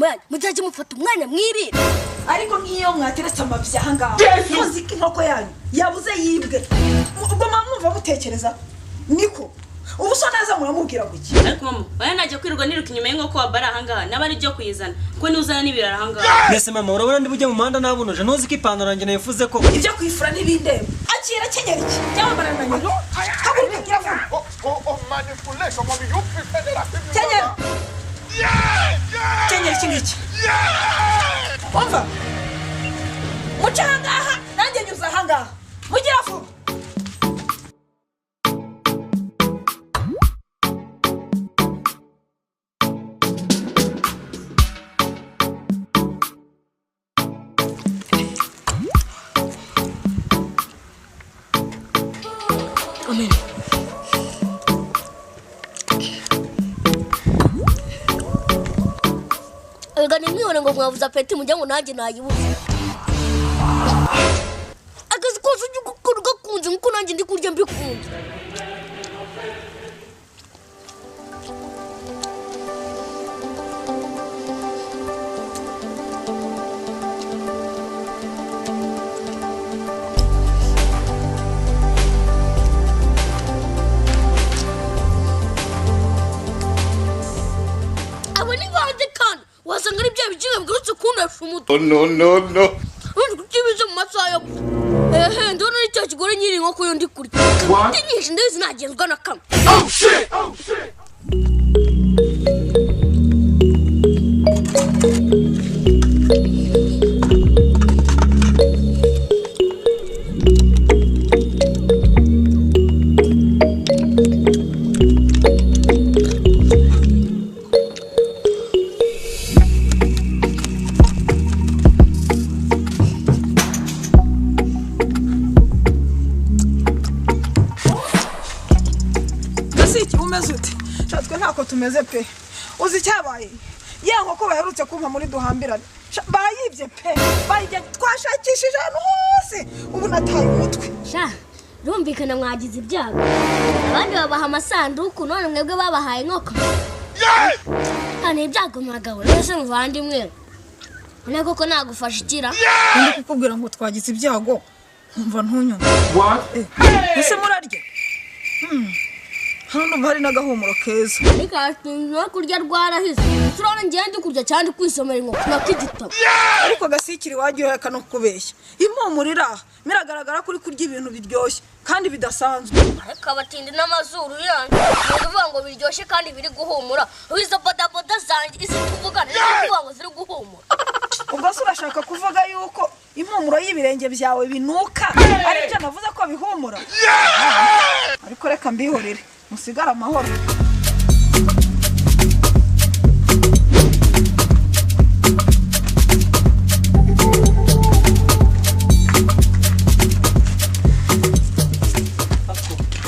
yanyu muzajye mufata umwanya mwirire. Ariko nk'iyo mwateretse amabyi aha ngaha muzi ko inkoko yanyu yabuze yibwe, ubwo mwumva mutekereza niko ubu so neza muramubwira guki? Ariko mama oya najya kwirirwa niruka inyuma y'inkoko wa bara aha ngaha naba ari byo kuyizana ko niuzana n'ibirara aha ngaha. Mbese mama urabona ndi bujye mu muhanda nabunoje ntuzi ko ipantaro yanjye nayifuze ko ibyo kwifura n'ibindeba. Akira kenyera iki cyamamara na nyina. Haguruka gira vuba. Kenyera. Kenyera iki ngiki. Umva. Muce aha ngaha nanjye nyuze aha ngaha. Mugira vuba. Amen. Erega nimwibone ngo mwabuze apeti mujya ngo nanjye nayibuze. Akazi kose ujya ugakora ugakunze nkuko nanjye ndi kurya mbikunze. Wasanga ari bya bijinga bigarutse kuntesha umutwe. Oh no no no. Kukibize mu masaha yo kurya. Ehe ndabona ari cya kigore nyiri inkoko yo ndi kurya. Ndi nyinshi ndabizi nagenzwa na kamwe. Oh shit! Oh shit! Twe ntako tumeze pe. Uzi cyabaye ya nkoko baherutse kumpa muri duhambirane bayibye pe, bayijyanye twashakishije ahantu hose ubu nataye umutwe. Sha rumvikana mwagize ibyago, abandi babaha amasanduku none mwebwe babahaye inkoko. Hano ibyago mwagabo rero muvandimwe none koko nagufasha ikira. Ndi kukubwira ngo twagize ibyago nkumva ntunyumva. Ese murarya? Hano ndumva hari n'agahumuro keza. Ariko no kurya rwarahise. Turabona ngiye ndi kurya cyane kwisomera inkoko nak'igitabo. Ariko gasikiri wagiye uheka no kubeshya. Impumuro iri aha biragaragara ko uri kurya ibintu biryoshye kandi bidasanzwe. Ariko abatindi n'amazuru yanyu ni ukuvuga ngo biryoshye kandi biri guhumura. Izo bodaboda zanjye izi tuvugana ni ukuvuga ngo ziri guhumura. Ubwo se urashaka kuvuga yuko impumuro y'ibirenge byawe binuka ari byo navuze ko bihumura? Ariko reka mbihorere musigara amahoro.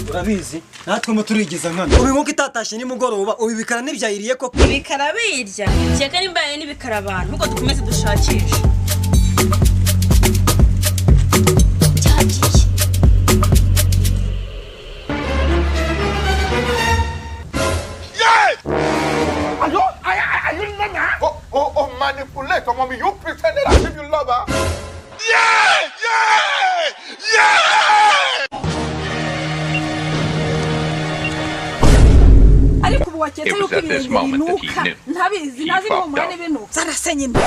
Urabizi natwe mo turigiza nkana. Ubu inkoko itatashye nimugoroba ubibikara n'ibyayiriye koko. Ibikara birya cyeka nimbaye n'ibikara abantu ubwo dukomeze dushakishe. Cyagiye. Manipulate mommy, you pretended as if you love her. Yeah! Yeah! Yeah! Ariko ubu waketse yuko ibirenge binuka ntabizi ntazi impumuro n'ibinuka zarase nyine.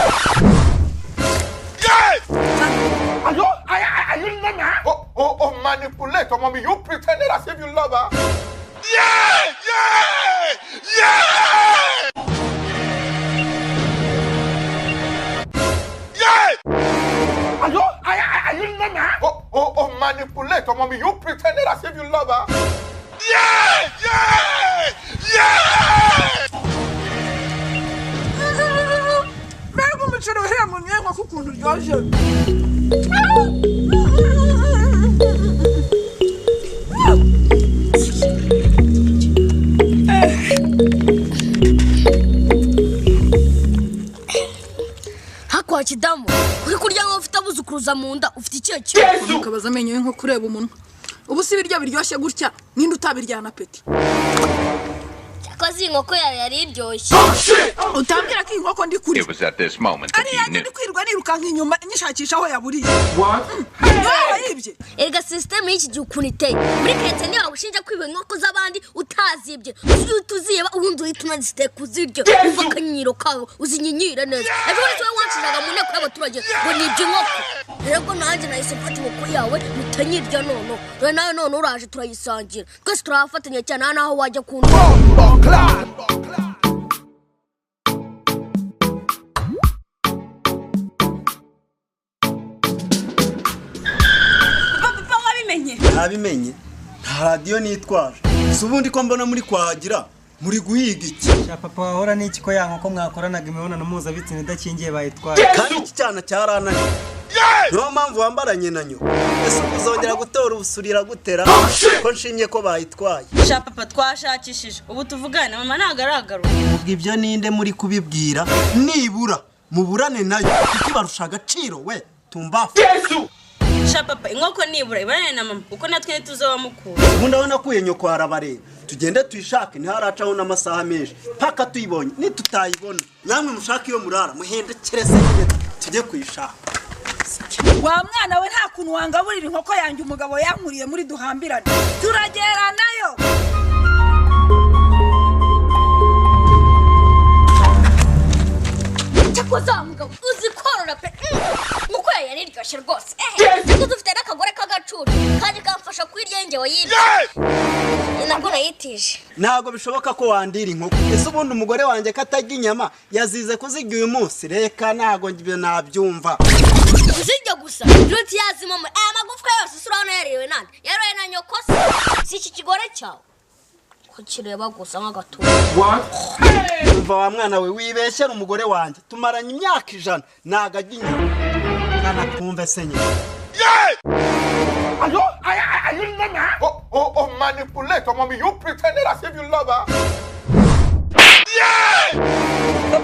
Oh, manipulate mommy, you pretended as if you love her. Yeah! Yeah! Yeah! Oh, manipulate mommy, you pretended as if you love her. Yeah! Yeah! Yeah! Mbega umuceri uhiye mu nyengo ukuntu uryoshye. Hakwa kidamu uri kurya nkaho ufite abuzukuruza mu nda ufite ikihe kibazo? Ukabaza amenyo y'inko kureba umunwa. Ubu si ibiryo biryoshye gutya ninde utabiryana peti? Cyakoze inkoko yawe yari iryoshye. Utambwira ko inkoko ndi kurya It was at this moment that ari he yanjye knew. ndi kwirwa nirukanka inyuma nyishakisha aho yaburiye. Niwe wayibye. Erega sisitemu y'iki gihe ukuntu iteye muri karitsiye, ntiwagushinja kwiba inkoko z'abandi utazibye. Uzihita uziba, ubundi uhita unaziteka uzirye, wumva akanyiro kawe, uzinyinyire neza. Ejo bundi wowe wanshinjaga mu nteko y'abaturage ngo nibye inkoko. Rero nanjye nahise mfata inkoko yawe mpita nyirya. Noneho dore nawe none uraje turayisangira twese, turahafatanya cyane. Nta n'aho wajya kunda. Papa, wabimenye? Ntabimenye, nta radiyo nitwaje. Si ubundi ko mbona muri kwahagira, muri guhiga iki? Sha papa, wahora n'iki ko ya nkoko mwakoranaga imibonano mpuzabitsina idakingiye bayitwaye? Kandi iki cyana cyarananiye, niyo mpamvu wambaranye na nyoko. Ese ubu uzongera gutora ubusurira gutera ko nshimye ko bayitwaye? Sha papa, twashakishije, ubu tuvugana mama ntabwo aragaruka. Ubwo ibyo ninde muri kubibwira? Nibura muburane nayo kuko ibarusha agaciro, we tumbafu. Sha papa, inkoko nibura ibarane na mama, kuko natwe ntituzoba mukura. Ubu ndabona akuye nyoko harabareba. Tugende tuyishake, ntiharacaho n'amasaha menshi paka tuyibonye. Nitutayibona namwe mushake iyo murara muhendekere se nyine tujye kuyishaka. Wa mwana we, nta kuntu wangaburira inkoko yanjye umugabo yankuriye muri duhambirane? Turageranayo. Cyakoze wa mugabo uzi korora pe. Nk'uko yari iryoshye rwose. Ehe, cyakoze ufite n'akagore k'agacucu kandi kamfasha kuyirya njye wayibye. Ni nabwo nayitije. Ntabwo bishoboka ko wandira inkoko. Ese ubundi umugore wanjye ko atarya inyama, yazize kuzirya uyu munsi? Reka, ntabwo ibyo nabyumva. Uzirya gusa iruti yazimamo aya magufwa yose. Isi urabona yariwe nande? Yariwe na nyoko se? Si iki kigore cyawe ko kireba gusa nk'agatungo? Umva wa mwana we, wibeshyera umugore wanjye, tumaranye imyaka 100, ntabwo arya inyama. Kana twumve se nyine. Are you, are you normal? Oh, oh, oh, manipulate ọmọ mi. You pretended as if you love her.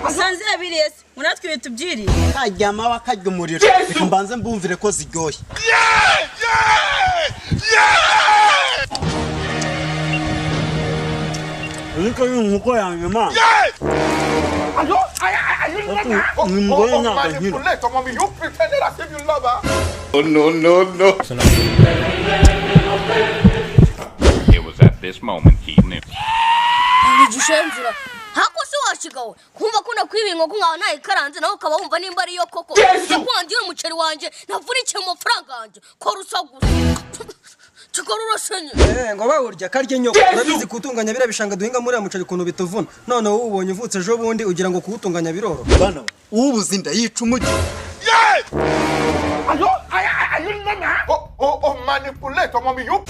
Usanze yabiriye se ngo natwe ibi tubyiriye? Kajya amawe akarya umuriro. Reka mbanze mbumvire ko ziryoshye. Yeah! Yeah! Yeah! Ariko iyi nkoko yanjye mana. Yeah! Are you, are you normal? Oh, Uyu oh, mugore oh, ntabwo ankina. manipulate ọmọ mi. You pretended as if you love her. Oh, no, no, no. It was at this moment he knew. Igishenzura hako se washigawe kumva ko nakwiba inkoko nkawe nayikaranze, nawe ukaba wumva nimba ariyo koko. Kwangira umuceri wanjye navunikiye mu mafaranga yanjye, kora usa gusa kikora urasenye. Eh, ngo bawurya karya nyoko. Urabizi kuwutunganya biriya bishanga duhinga muri uriya muceri ukuntu bituvuna. None wowe ubonye uvutse ejo bundi ugira ngo kuwutunganya biroro. Bana, ubuze inda yica umujyi. Yeah! Are you, are you normal? Oh, oh, oh, manipulate ọmọ mi. You